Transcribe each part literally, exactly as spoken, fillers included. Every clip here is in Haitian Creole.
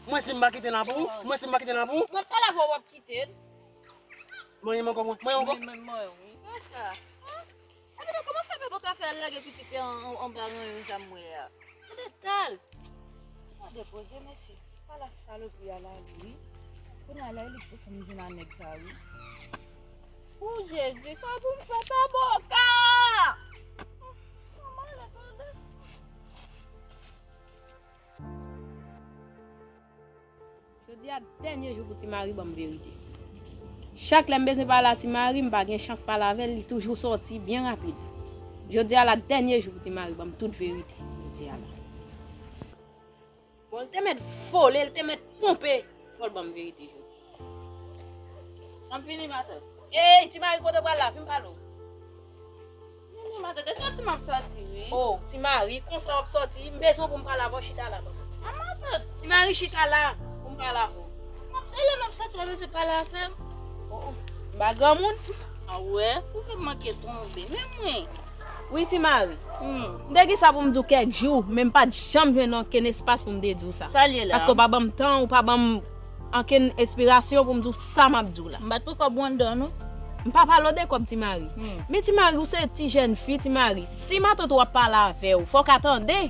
Mwen si m pa kite l la pou ou, mwen si m pa kite l la pou ou. Mwen pa la pou w ap kite l. Mwen menm ankò, mwen, mwen ankò. Mwen menm, mwen, wi. Sa sa. Epi non, kòman fè papa ka fè al lage pitit li an, an, anba ranyon sa m wè a? Gade tal. Gade poze mesye. Pala salopri a la li wi. Kounye a la li pou fè m vin a nèg sa wi. O Jezi, sa pou m fè Taboka? Manman la tande. Jodi a dènye jou pou Ti Mari ban m verite. Chak lè m bezwen pale a Ti Mari, m pa gen chans pale avè l, li toujou sòti byen rapid. Jodi a la dènye jou pou Ti Mari ban m tout verite. Jodi a la. Bon, l te mèt vole, l te mèt ponpe. Fò l ban m verite jodi. N ap vini, matant. Ey, Ti Mari, kote w pral la? Vin pale w. Vini, matant. E sòti m ap sòti, wi. O, Ti Mari, konsa w ap sòti? M bezwen pou m pale avè w, chita la, matant. A, matant. Ti Mari, chita la, pou m pale avè w. E lè m ap sòti, w bezwen pale avè m? O, o. M pa granmoun. A wè, ou fè m manke twonpe. Men mwen. Wi, Ti Mari. Hmm. M te gen sa pou m di w kèk jou, men m pa t janm jwenn ankenn espas pou m te di w sa. Sa l ye la? Paske w pa ban m tan, ou pa ban m ankenn enspirasyon pou m di w sa m ap di w la. M pa t pran kòb w anndan, non. M pa pale w de kòb, Ti Mari. Hmm. Men Ti Mari, ou se ti jèn fi, Ti Mari. Si matant ou ap pale avè w, fò w ka tande.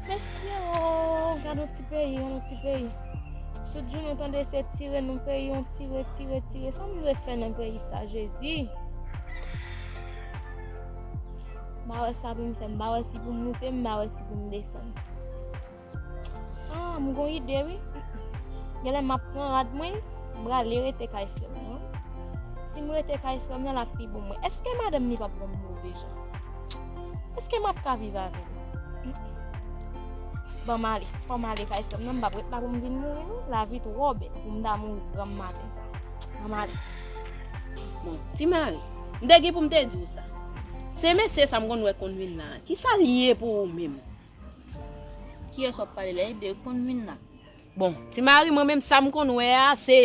Mesye o, gade yon ti peyi, gade yon ti peyi. Tout jounen w tande se tire nan peyi, yon tire, tire, tire. Sa m dwe fè nan peyi sa, Jezi? M pa wè sa pou m fè, m pa wè si pou m moute, m pa wè si pou m desann. Ah, m gon ide wi. Genlè m ap pran rad mwen, m prale rete kay frè m nan. Si m rete kay frè m nan, l ap pi bon mwen. Èske madanm li p ap ban m move jan? Èske m ap ka viv avè l? Ban m ale. Fò m ale kay frè m nan, m p ap ret la pou m vin mouri non. Lavi twò bèl pou m ta mouri granm maten sa. Ban m ale. Bon, Ti Mari, m te gen pou m te di w sa. Se mesye sa m konn wè konn vin la. Kisa l ye pou ou menm? Kiyès w ap pale la? E de konn vin la. Bon, Ti Mari, mwen menm sa m konn wè a, se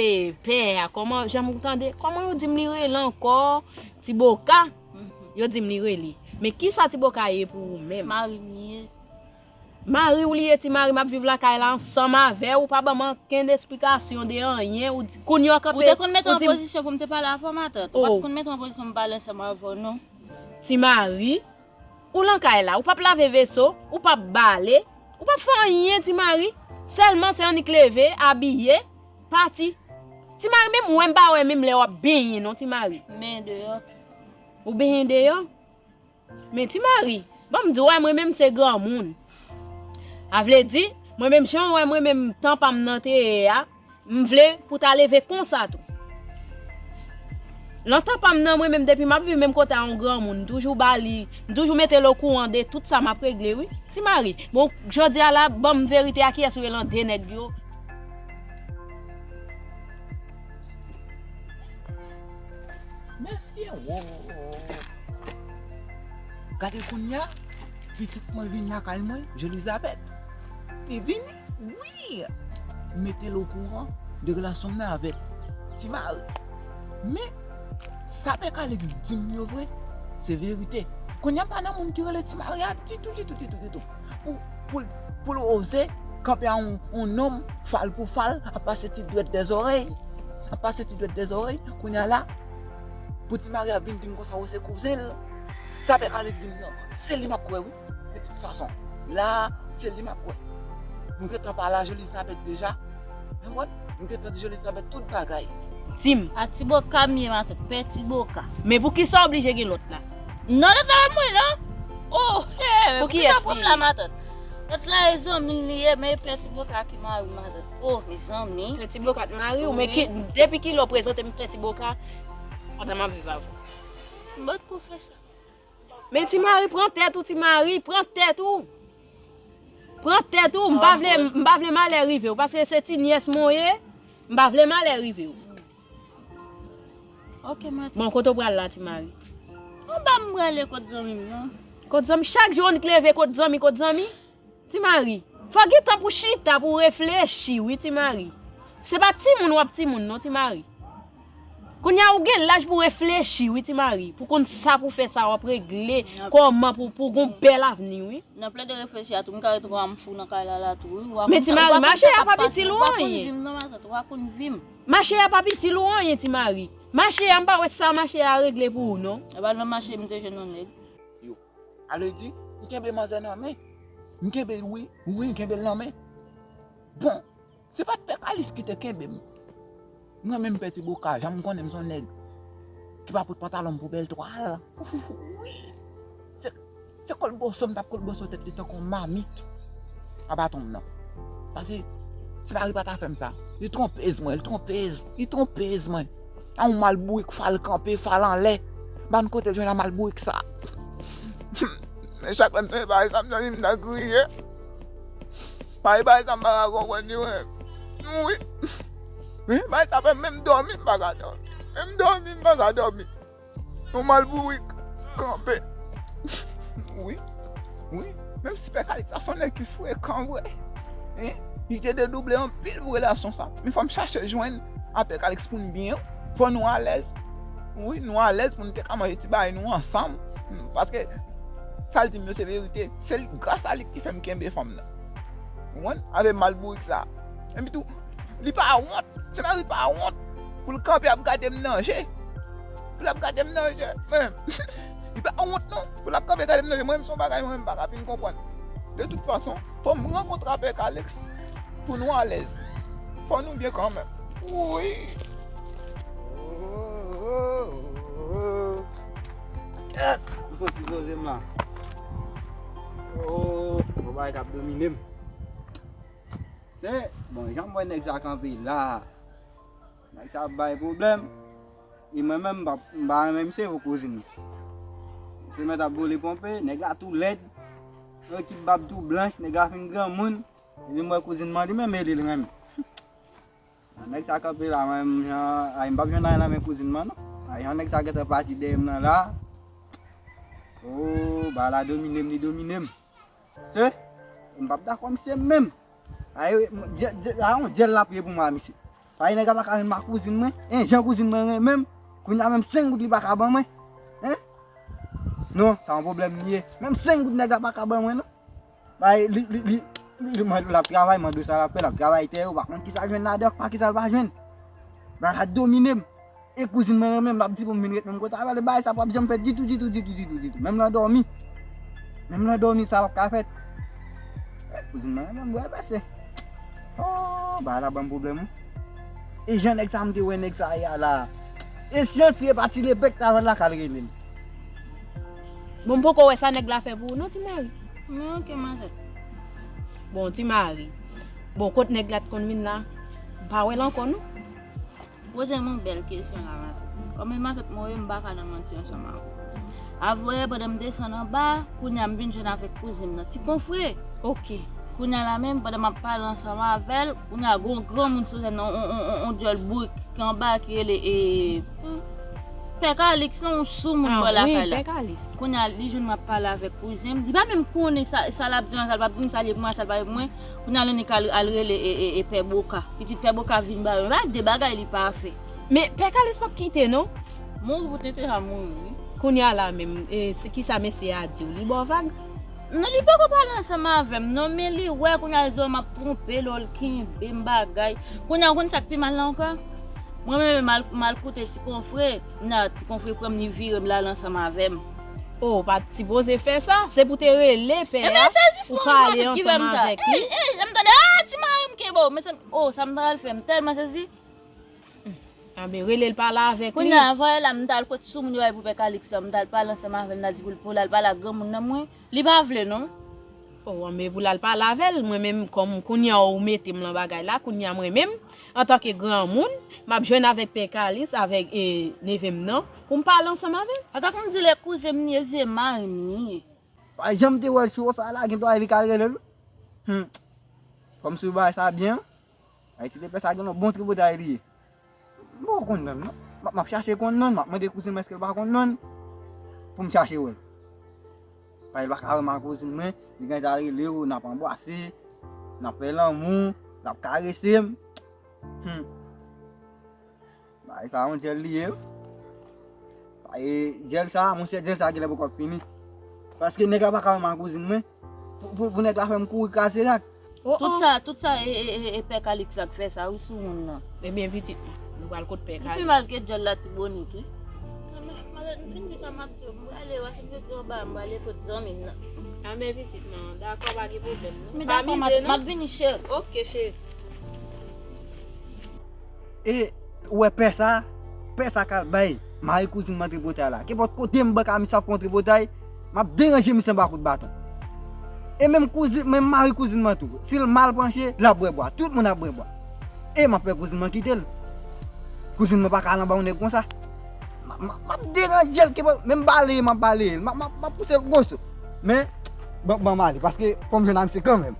pè a. Kòman, jan m tande, kòman yo di m li rele ankò? Ti Boka. Mhm. Yo di m li rele. Men kisa Ti Boka ye pou ou menm? Mari m li ye. Mari w li ye, Ti Mari, m ap viv lakay la ansanm avè w, ou pa ban m ankenn esplikasyon de anyen, ou di, kounye a w kanpe, ou te konn mete w an pozisyon pou m te pale avè w, matant. Ou pa t konn mete w an pozisyon pou m pale ansanm avè w, non. Ti Mari, ou lan kay la, ou p ap lave veso, ou p ap bale, ou p ap fè anyen, Ti Mari. Sèlman se annik leve, abiye, pati. Ti Mari, menm wè m pa wè menm lè w ap benyen non, Ti Mari. Men deyò. Ou benyen deyò? Men Ti Mari, ban m di w, wè mwen menm se granmoun. A vle di, mwen menm jan w wè mwen menm tan pa m nan te ye a, m vle pou ta leve konsa tou. Nan tan pa m nan, mwen menm depi m ap viv menm kote a yon granmoun, m toujou ba li, m toujou mete l okouran de tout sa m ap regle wi. Ti Mari, bon, jodi a la, ban m verite a, kiyès ou ye lan de nèg yo? Mesye, wo. Gade kounye a, pitit mwen vin lakay mwen, Jelizabèt. Li vini, wi. Mete l okouran de relasyon m nan avèk Ti Mari. Men, sa Pè Kalix di m yo vre, se verite. Kounye a, m pa nan moun ki rele Ti Mari a ditou, ditou, ditou, ditou. Pou, pou, pou l oze kanpe a yon, yon nonm fal pou fal, ap pase ti dwèt dè zòrèy. Ap pase ti dwèt dè zòrèy. Kounye a la, pou Ti Mari ap vin di m konsa, w se kouzen l. Sa Pè Kalix di m nan, se li m ap kwè, wi. De tout fason, la, se li m ap kwè. Nou gentan pale a Jelizabèt deja. Ou konprann? Nou gentan di Jelizabèt tout bagay. Di m. A Ti Boka m ye, matant, Pè Ti Boka. Men poukisa w oblije gen lòt la? Non, lòt la pa mwen, non. Oh, hey, poukisa pran m la, matant? Lòt la e zanmi l li ye, men e Pè Ti Boka ki mari m, matant. Oh, mezanmi. Pè Ti Boka t mari w, men ki, depi kilè w prezante m Pè Ti Boka pandan m ap viv avè w? M pa t ko fè sa. Men Ti Mari, pran tèt ou, Ti Mari, pran tèt ou. Pran tèt ou, m pa vle, m pa vle malè rive w, paske se ti nyès mwen w ye, m pa vle malè rive w. Ok, matant. Bon, kote w pral la, Ti Mari? Anba m prale kot zanmi m nan. Kot zanmi? Chak jou w annik leve kot zanmi, kot zanmi. Ti Mari, fò gen tan pou chita, pou reflechi, wi, Ti Mari. Se pa timoun w ap timoun, non, Ti Mari. Kounye a ou gen laj pou reflechi, wi, Ti Mari. Pou konn sa pou fè, sa w ap regle, kòman pou, pou gon bèl avni, wi. Nan plede reflechi a tou, m ka ret gon fou nan kay la, la tou, wi. Ou a Men Ti Mari, mache a p ap itil ou anyen. Ou a konn vi m, non, matant, ou a konn vi m. Mache a p ap itil ou anyen, Ti Mari. Mache a, m pa wè sa mache a regle pou ou, non. E pa nan mache m te jwenn yon nèg. Yo. Ale di, m kenbe manzè nan men. M kenbe, wi, wi, m kenbe l nan men. Bon, se pa t Pè Kalis ki te kenbe m. Mwen menm Pè Ti Boka, jan m konnen m se yon nèg ki pa pot pantalon m pou bèl twal. Wi. Se, se kòlboso m t ap kòlboso tèt li tankou yon mamit a baton m nan. Paske Ti Mari pa ta fè m sa. Li twonpez mwen, li twonpez, li twonpez mwen. A yon mal bourik, fal kanpe, fal anlè. Bann kote l jwenn a mal bourik sa. Men chak lè m sonje bagay sa, m santi m nan griye. Bagay, bagay sa m pa ka konprann li, mwen. Wi. Wi, bagay sa fè menm dòmi m pa ka dòmi. Menm dòmi m pa ka dòmi. Yon mal bourik kanpe. Wi. Wi. Menm si Pè Kalis sa se yon nèg ki frekan vre. Hein? Li te dedouble anpil pou relasyon sa. Men fò m chache jwenn a Pè Kalis pou n byen. Fò nou alèz. Wi, nou alèz pou n te ka manje ti bagay nou ansanm. Paske sa l di m yo se verite. Se li, gras a li ki fè m kenbe fanm nan. Ou konprann? Avè mal bourik sa. Epi tou, li pa wont. Ti Mari pa wont. Pou l kanpe ap gade m nan je. Pou l ap gade m nan je. Men, li pa wont non. Pou l ap kanpe gade m nan je. Mwen menm se yon bagay mwen menm m pa ka fin konprann. De tout fason, fò m rankontre avèk Alex pou nou alèz. Fò nou byen kanmenm. Wi. Kèt, m fon ti poze m la. Oh, yon bagay k ap domine m. Se, bon, jan m wè nèg sa kanpe la. Nèg sa ap bay pwoblèm. E mwen menm, m pa, m pa renmen misye pou kouzin li. Misye mèt ap boule ponpe, nèg la tou lèd. Yon ekip bab tou blanch, nèg la fin granmoun. Epi m wè kouzin m an li menm, e li l renmen. Nèg sa kanpe la, mwen menm, jan, ay, m p ap jwenn anyen nan men kouzin m an, non. Ay, jan nèg sa gentan pati dèyè m nan la. Oh, bagay la domine m, li domine m. Se, m p ap dakò misye menm. Ay, dye-, dye-, a yon dyèl l ap ye pou mwen a misye. Sa e nèg la pa ka jwenn ma kouzin mwen. En jan kouzin mwen renmen m. Kounye a menm senk goud li pa ka ban mwen. Hein? Non, sa yon pwoblèm li ye. Menm senk goud nèg la pa ka ban mwen, non. Bay, li, li, li, li, li, mande l ap travay, mande sa l ap fè, l ap travay tè yo, pa konn kisa l jwenn ladan, pa kisa l pa jwenn. Bagay la domine m. E kouzin mwen renmen m, l ap di pou m vin ret menm kote avè l. E bagay sa p ap janm fèt ditou, ditou, ditou, ditou, ditou. Menm nan dòmi. Menm nan dòmi, sa p ap ka fèt. E kouzin mwen renmen m, wè, pase. Oh, bagay la ban m pwoblèm, wi. E jan nèg sa, m te wè nèg sa ye a la. E si yon ti repa ti lepèk t avè l la, k al rele l. Bon, m poko wè sa nèg la fè pou ou, non, Ti Mari. Men ok, matant. Bon, Ti Mari. Bon, kot nèg la t konn vin la? M pa wè l ankò, non. Poze m yon bèl kesyon la, matant. Kòm e matant mwen w ye, m pa ka nan manti ansanm avè w. Avè, pandan m desann anba, kounye a m vin jwenn avèk kouzin m nan. Ti konfre. Ok. Kounye a la menm, pandan m ap pale ansanm avè l, kounye a gon granmoun sou sèn nan, on, on, on, on dyòl bourik ki anba ki rele, e, Pè Kalis, se yon sou moun bò lakay la. Kounye a, li jwenn m ap pale avèk kouzin m. Li pa menm konnen sa, sa l ap di an, sa l p ap di m, sa l ye pou mwen, sa l pa ye pou mwen. Kounye a, l annik al, al rele, e, e, e, Pè Boka. Pitit Pè Boka vin ba yo. E pa de bagay li pa fè. Men Pè Kalis p ap kite, non. Mouri pou tenten sa mouri, wi. Kounye a la menm, e, se kisa mesye a di w? Li ba w vag? Non, li poko pale ansanm avè m, non, men li wè kounye a l di w m ap twonpe l, l kenbe m bagay. Kounye a, ou konn sa k pi mal la ankò? Mwen menm, m al, m al koute ti konfre, m nan ti konfre pran m, li vire m, l al ansanm avè m. Oh, ou pa t sipoze fè sa. Se pou te rele pè a, ou pale ansanm avèk li. Ey, ey, jan m tande, ah, Ti Mari m kenbe w. Mezanmi, oh, sa m ta pral fè, m tèlman sezi. Anben, rele l pale avèk li. Kounye a, voye la, m t al kot sou moun yo bay pou Pè Kalis la, m t al pale ansanm avè l, m t al di pou l, pou l al pale ak granmoun nan mwen. Li pa vle, non. Oh, anben, pou l al pale avè l, mwen menm, kòm kounye a ou mete m nan bagay la, kounye a mwen menm, antanke granmoun, m ap jwenn avèk Pè Kalis, avèk, e, neve m nan, pou m pale ansanm avè l. Antanke m di l e kouzin m li ye, l di e mari m li ye. Pa janm te wè l sou sa la, gen dwa li k al rele l. Hmm. Kòmsi w bay sa byen. Ayiti de pè sa gen yon bon tripotay li ye. M poko konn non l, non. M ap, m ap chache konn non l, m ap mande kouzin mwen èske l pa konn non l. Pou m chache wè l. Paske l pa ka wè m ak kouzin mwen, li gentan rele w, n ap anbrase, n ap fè lanmou, l ap karese m. Hmm. Ba, Ay, sa yon djèl li ye. E djèl sa, monchè, djèl sa genlè poko ap fini. Paske nèg la pa ka wè m ak kouzin mwen. Pou, pou, pou nèg la fè m kouri kraze rak. Oh, tout oh. Sa, tout sa, e, e, e, e pè Kaliks la k fè sa, wi, sou moun nan. Ebyen, pitit mwen, nou pral kot pè Kaliks. Li pi mal ke djèl la, Tibonit, wi. Madanm, m fin di sa m ap di w, m prale, w ap fin di w anba, m prale kot zanmi m nan. Anben, pitit mwen, dakò, pa gen pwoblèm, non. Pa mize, non. M ap vini, cheri. Ok, cheri. E, ou wè pè sa, pè sa k al bay mari kouzin mwen tripotay la. Kenpòt kote m ban ka misye ap fè yon tripotay, m ap deranje misye anba kout baton. E menm kouzin, menm mari kouzin mwen tou, si l mal branche, l ap bwè bwa. Tout moun ap bwè bwa. E m ap fè kouzin mwen kite l. Kouzin mwen pa ka al anba yon nèg konsa. M, m, m ap deranje l, kenpòt, menm baleye m ap baleye l. M, m, m ap pouse l gwo sou. Men, ban, ban m ale, paske fò m jwenn a misye kanmenm.